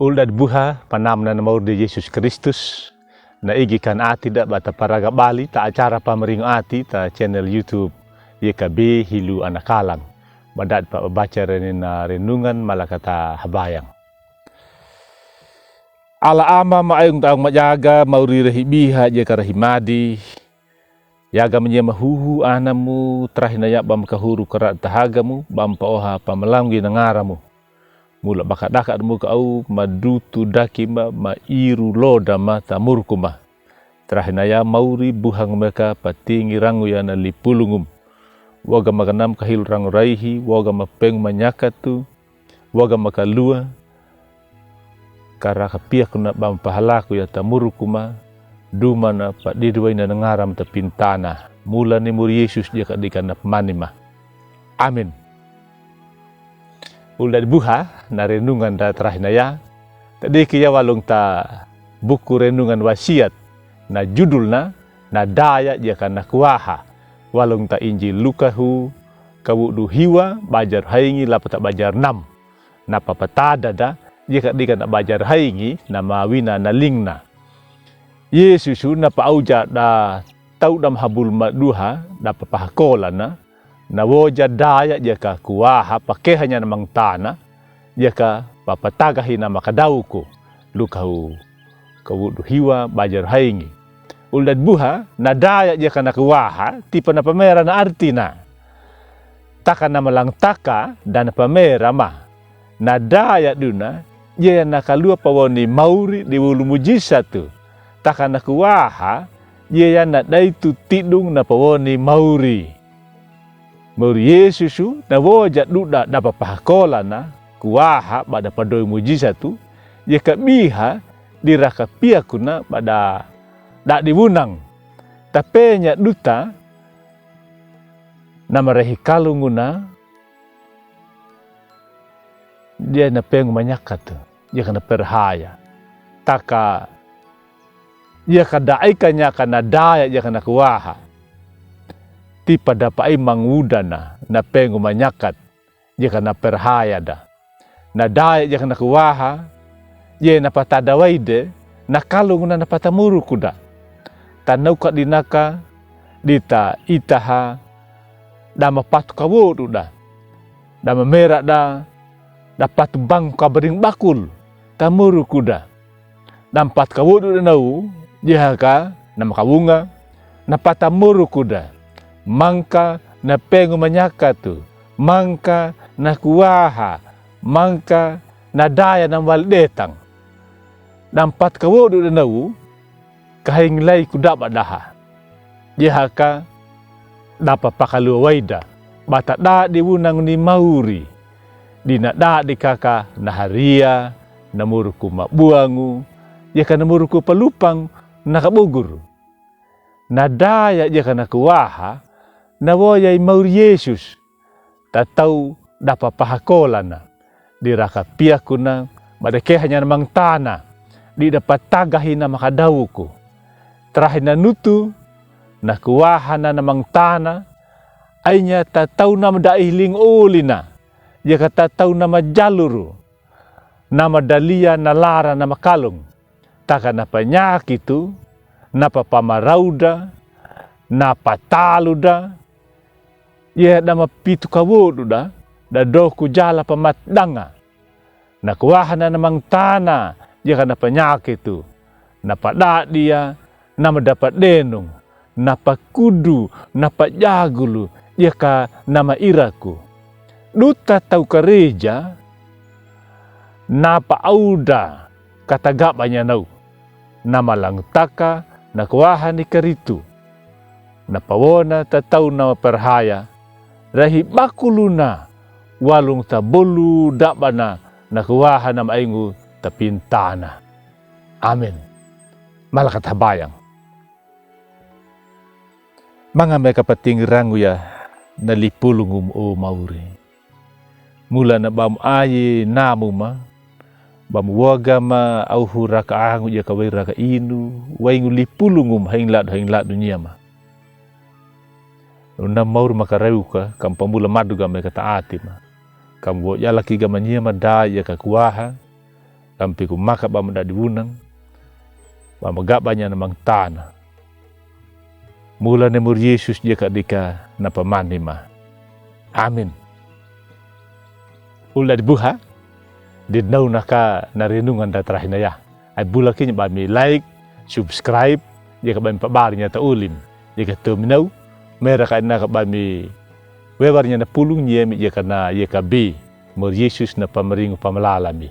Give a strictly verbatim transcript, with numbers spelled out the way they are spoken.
Ul dadi buha, panamna na mauri di Yesus Kristus, na igi kan ati da bata paraga bali ta acara pamaringo ati ta channel YouTube Y K B Hilu Anakalang. Ba dadi pa baca reni na renungan malaka ta habayang. Ala ama ma aing ta aung majaga, mauri rahi biha jaka rahi madi. Yaga manyema huhu anamu, trahi na ya bam kahuru kara tahagamu, bam pa oha pamalangi na ngaramu. Mula bakadaka dmu ka au, madutu daki ma, ma iru loda ma ta murku ma. Trahi na ya mauri buhang meka patingi rangu ya na lipulungum. Waga maganam kahilu rangu raihi, waga mapengu manyakatu, waga makalua, karaka piaku na bam pahalaku ya ta murku ma, duma na padidu waina na ngaram ta pintana. Mula ni muri Yesus jaka dika na pamani ma. Amin. Ul dadi buha, na renungan da trahi na ya, ta diki ya walung ta buku renungan Wasiat, na judulna, na daya jaka na kuaha, walung ta Injil Luka hu, kawudu hiwa, bajar haingi, lapa ta bajar nam. Na papatada da, jaka dika na bajar haingi, na mawina na lingna. Yesus hu na pauja da tau dam habul maduha, da papahakola na, na woja daya jaka kuaha pakeha nya na mangtana, jaka papatagahi na makadauku. Luka hu kawudu hiwa bajar haingi. Ul dadi buha, na daya jaka na kuaha, tipa na pamera na artina. Taka na malangtaka, da na pamera ma. Na daya duna, jaya na kalua pawoni mauri di wulu mujisatu. Taka na kuaha, jaya na daitu tidung na pawoni mauri. Mauri Yesus hu, na woja duda da papahakola na, kuaha bada padoi mujisatu, jaka biha di raka piaku na bada dadi wunang. Tapenya duta, na marahi kalunguna, dia na pengu manyakatu, jaka na perhaya. Taka, jaka da aika nyaka na daya jaka na kuaha. Tipa da pa ai manguda na, na pengu manyakat, jaka na perhaya da. Na daya jaka na kuaha, jaya na patada waide, na kalunguna na pata murku da. Ta nauka dinaka, dita itaha, da mapatu kawodu da. Da mamera da, da patu bang kabading bakul, ta murku da. Da mapatu kawodu da nau, jaka na makawunga, na pata murku da. Mangka na pengu manyakatu, mangka na kuaha, mangka na daya na mawali detang. Da mapatu kawodu da nau, kahaingi lai ku daba daha. Jaka da papakalua waida, bata dadi wunang ni mauri. Dina dadi kaka na haria, na murku mabuangu, jaka na murku palupang, na kabugur. Na daya jaka na kuaha, na woja i mauri Yesus. Tatau da papahakola na, di raka piaku na, bada keha nya na mangtana, di da patagahi na makadauku. Trahi na nutu, na kuaha na na mangtana, ai nya tatau na mada ihling oli na, jaka tatau na majaluru, na madalia na lara na makalung. Taka na panyakitu, na papamarau da, na patalu da, jaya da mapitu kawodu da, da doku jala pamat danga. Na kuaha na na mangtana, jaka na panyakitu, na padadi ya, na madapa denung, na pakudu, na pajagulu, jaka na mairaku. Duta tau kareja, na paauda, katagaba nya nau. Na malangtaka, na kuaha ni karitu. Na pawona tatau na maperhaya, rahi bakulu na, walung tabolu daba na, na kuaha na maingu tapintana. Amin. Malaka tabayang. Manga meka patingi rangu ya na lipulungum o mauri. Mula na bam aye namu ma, bam woga ma au hu raka angu jaka wai raka inu, waingu lipulungum haing ladu, haing ladu nyia ma. Una mauri maka reuka, kam pamula madu ga meka taati ma. Kam wo jala ki ga ma nyia ma da jaka kuaha, Tampiku maka ɓa mo dadi wunang, ɓa mo gaɓanya na mangtana. Mula ne mur Yesus jeka dika na pamani ma. Amin. Ula di buha, di nau naka na renungan da tarahi na ya. Ai bula kenya ɓa mi like, subscribe, jeka ɓa mi paɓar nya ta ulim. Jeka to mi nau, mera ka naka ɓa mi wewar nya na pulung nya mi jeka na jeka bi. Mur Yesus na pamaringu pamalala mi.